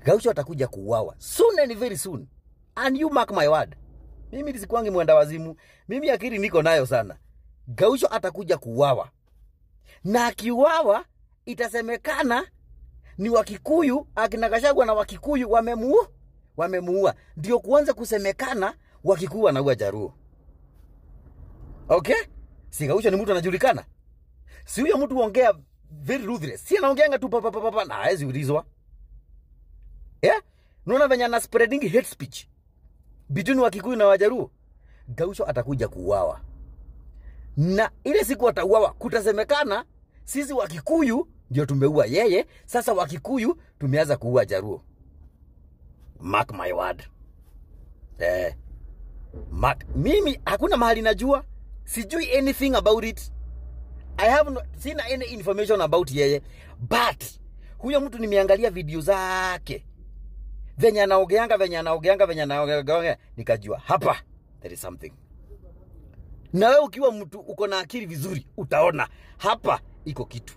Gaucho atakuja kuuawa soon and very soon, and you mark my word. Mimi sikuangi mwenda wazimu, mimi akili niko nayo sana. Gaucho atakuja kuuawa, na akiuawa itasemekana ni Wakikuyu, akina Gachagua na Wakikuyu wamemuua, ndio kuanza kusemekana Wakikuyu wanaua Jaruo. Okay, si Gaucho ni mtu anajulikana, si huyo mtu huongea very ruthless, si anaongeanga tu papa papa papa na hawezi ulizwa. Yeah? Unaona venye ana spreading hate speech between Wakikuyu na Wajaruo. Gaucho atakuja kuuawa, na ile siku atauawa kutasemekana sisi Wakikuyu ndio tumeua yeye. Sasa Wakikuyu tumeanza kuua Jaruo. Mark my word. Mark, mimi hakuna mahali najua, sijui anything about it. I have no, sina any information about yeye, but huyo mtu nimeangalia video zake venye anaogeanga, venye anaogeanga, venye anaogeanga, nikajua hapa there is something. Na wewe ukiwa mtu uko na akili vizuri, utaona hapa iko kitu.